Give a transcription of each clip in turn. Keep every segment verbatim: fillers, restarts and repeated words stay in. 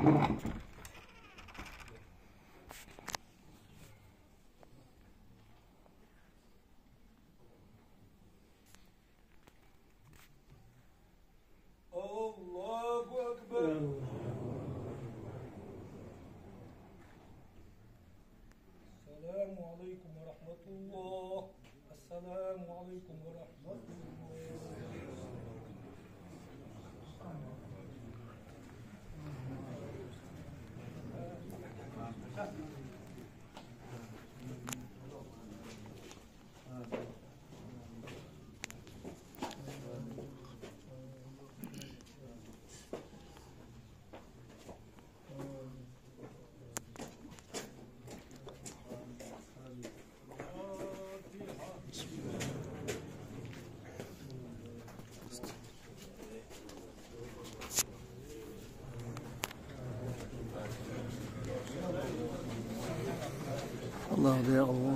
الله أكبر. السلام عليكم ورحمة الله. السلام عليكم ورحمة الله. الله يا الله.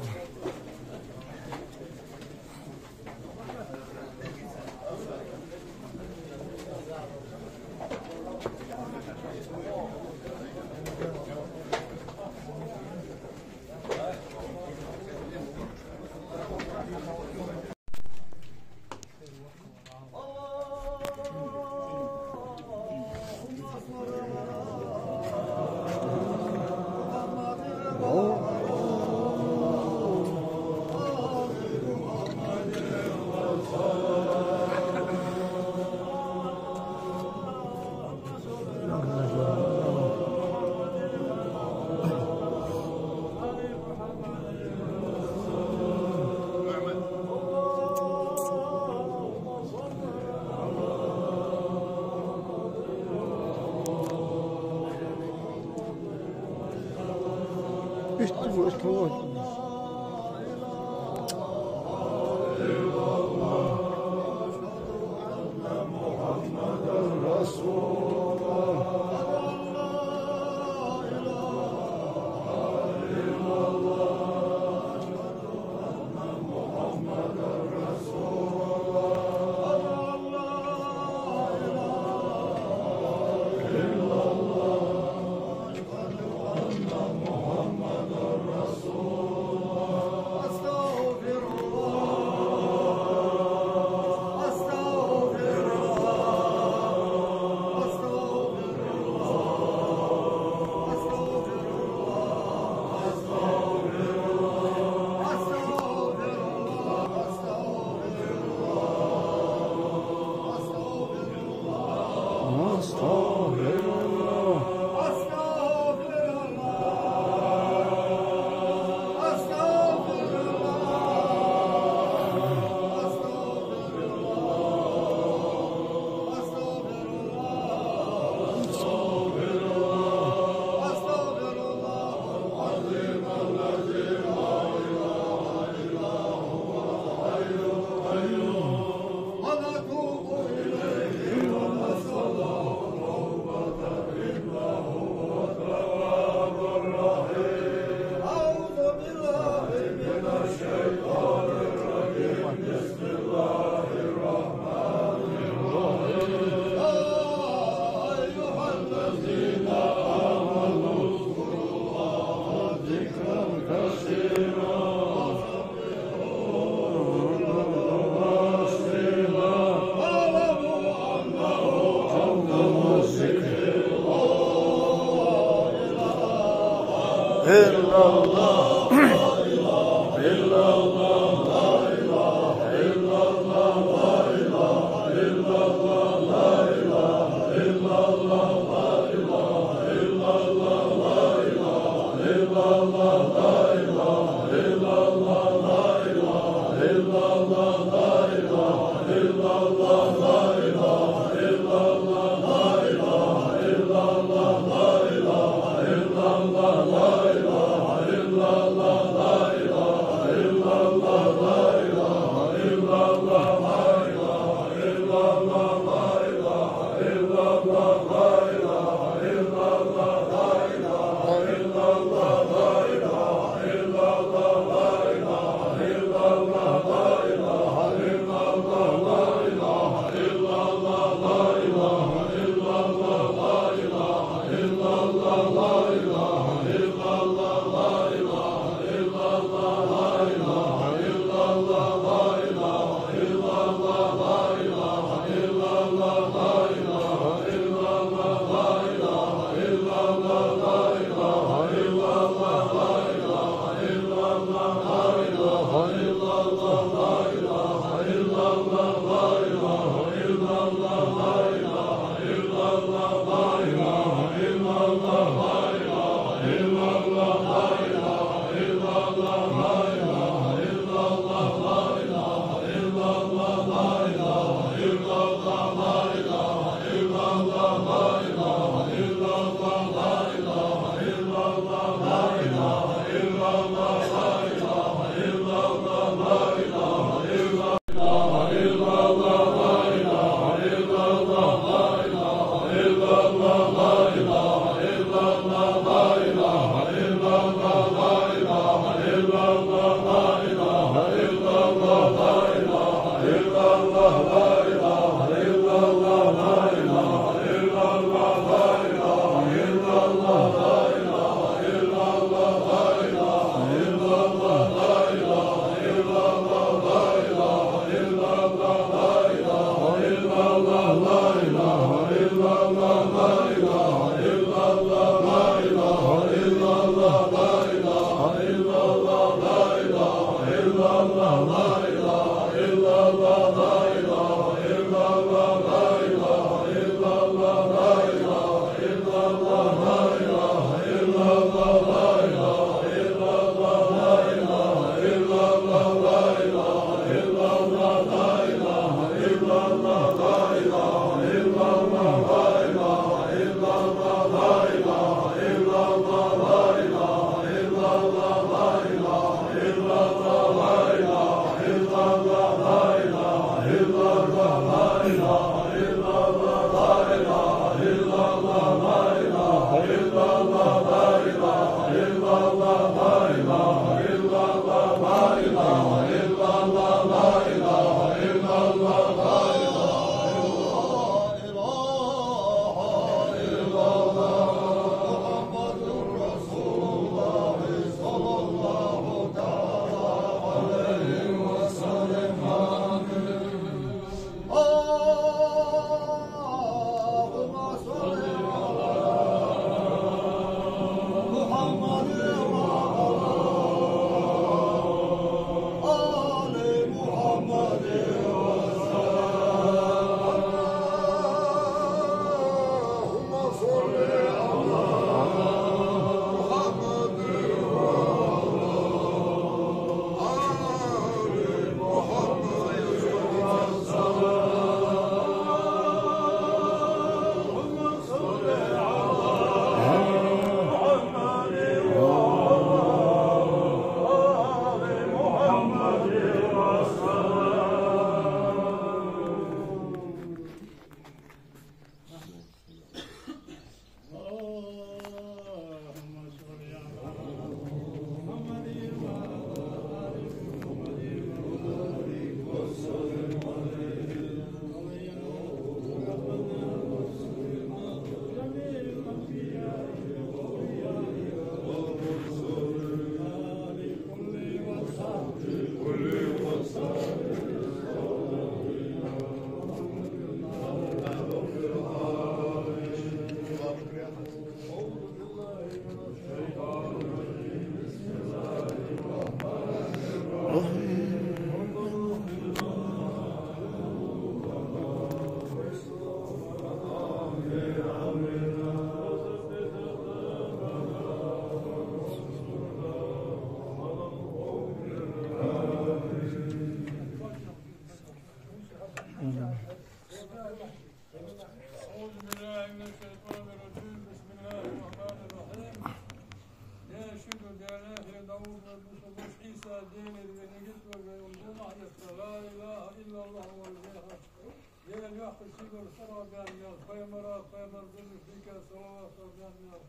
Сигур сара бен мел, пайхамара, пайхамар дузуш дика салават бен мел.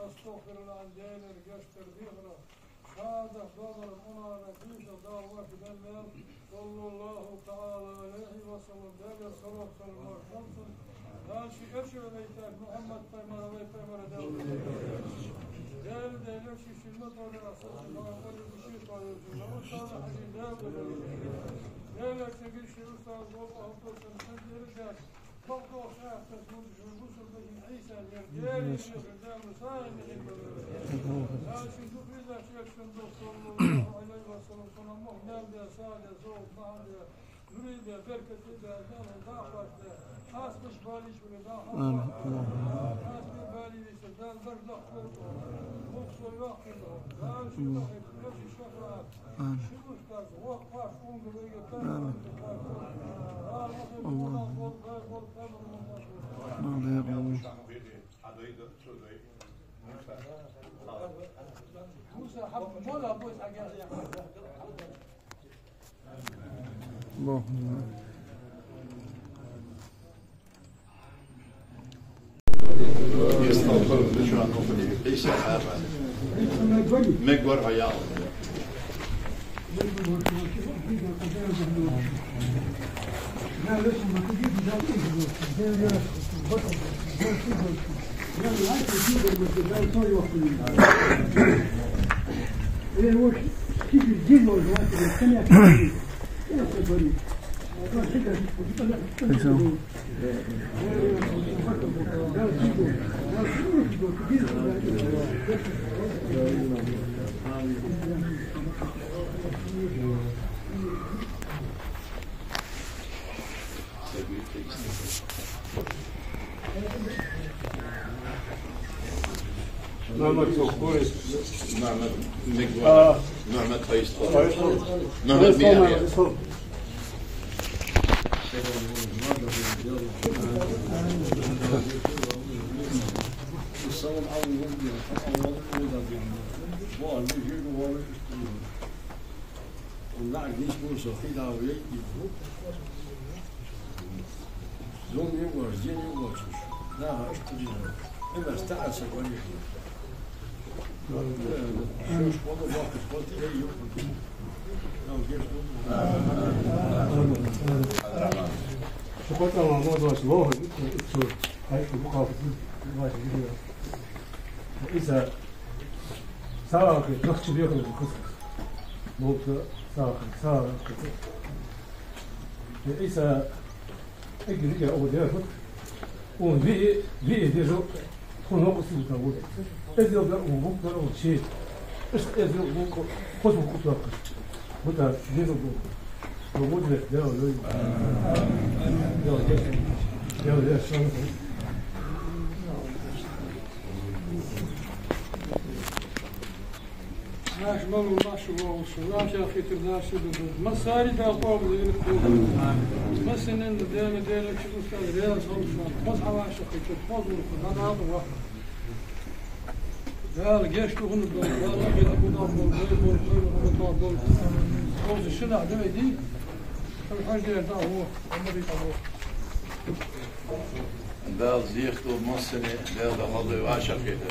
Астагфируллахь, Даьлагара гешт дар дехар. Шадах доаллар унара дийша Дала вахь бен мел. Саллаллаху таӀала Ӏалайхи ва саллам, Даьлагара салават салам хилда цунна. Дала ший эрча вайтар Мухьаммад пайхамар, вай пайхамар Даьла. Даьла, Даьла, ший шин ма тора, аса шин ма тора, ший тора, ший ма тора, хьажи Даьла. Даьла, ший ший устаз, Аллаху Таала, шин деррига. آمين. آمين. الله. الله يقوي. الله. Мухьаммад Соккоев. Мухьаммад Мегва. А. Мухьаммад Файсал. Файсал. Мухьаммад Мегва. Файсал. Шукъа тӀама ма дош лоху, цу хьайша букъа ваьш гида. Иса сагӀа хи нахча бехала кхуза. Мовта сагӀа хи, сагӀа хи. Иса эггара дика оха дер хӀуд. Он виъ, виъ дежо тхона хӀокху султан вуд. Эзел дар он, вукх дар он, ши. Иштта эзел вукх, хоза вукх тохкаш. ХӀута дезал бу. Вуд вет, Даьла лой. Даьла деш. Даьла деш. Наш малу, наш вовшу, наш ахитр, наш сидр. Массари да къом дир къом. Массанен да Даьла, Даьла чу устаз Даьла салшан. Хоза хьаваша хитр, хоза улку, на да ва. Даьла гешт хӀуна да, Даьла гешт хӀуна да, Даьла гешт хӀуна да. Хоза шина да веди. Хоза хьажа да во, амари да во. Даьла зехту массане, Даьла да хьалдой вашахкета.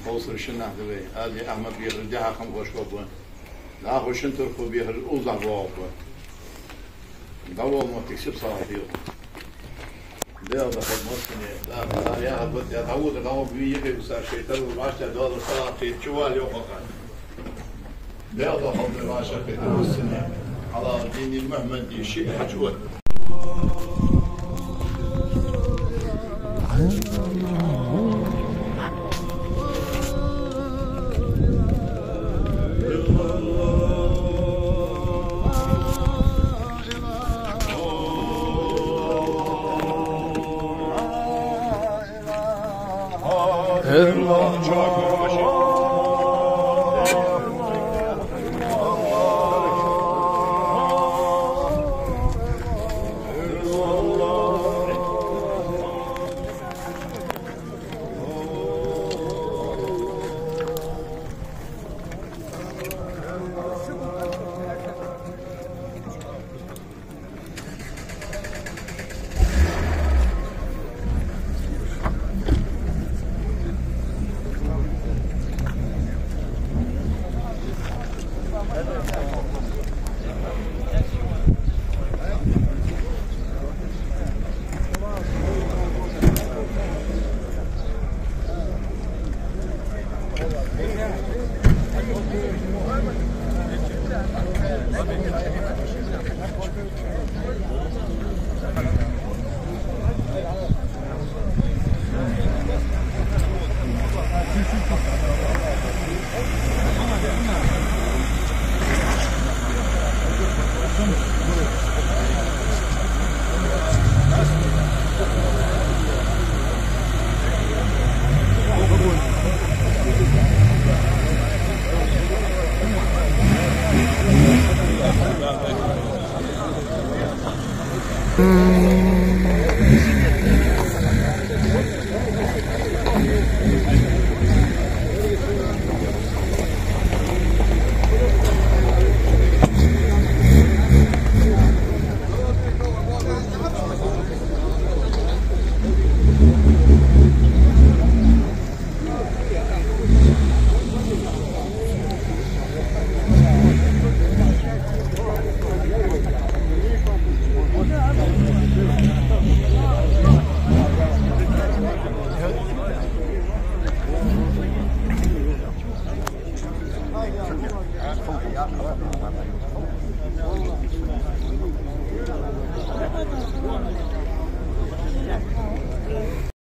Ховсар шиннахь да вай. Ази Ахьмад бехар дехьа хам гошко бу. Наху шин турху бехар улзахь боху бу. Давол мотик сип салах йил. Даьла да хьалд массане, Даьла да яхар бат, я давуда, даву би йихи уса шайтан, вашта Даьла салах йил, чувал йохаха. Даьла да хьалд вашахкета массане, Ӏалауддин Мухьаммади шиъ хьачуват.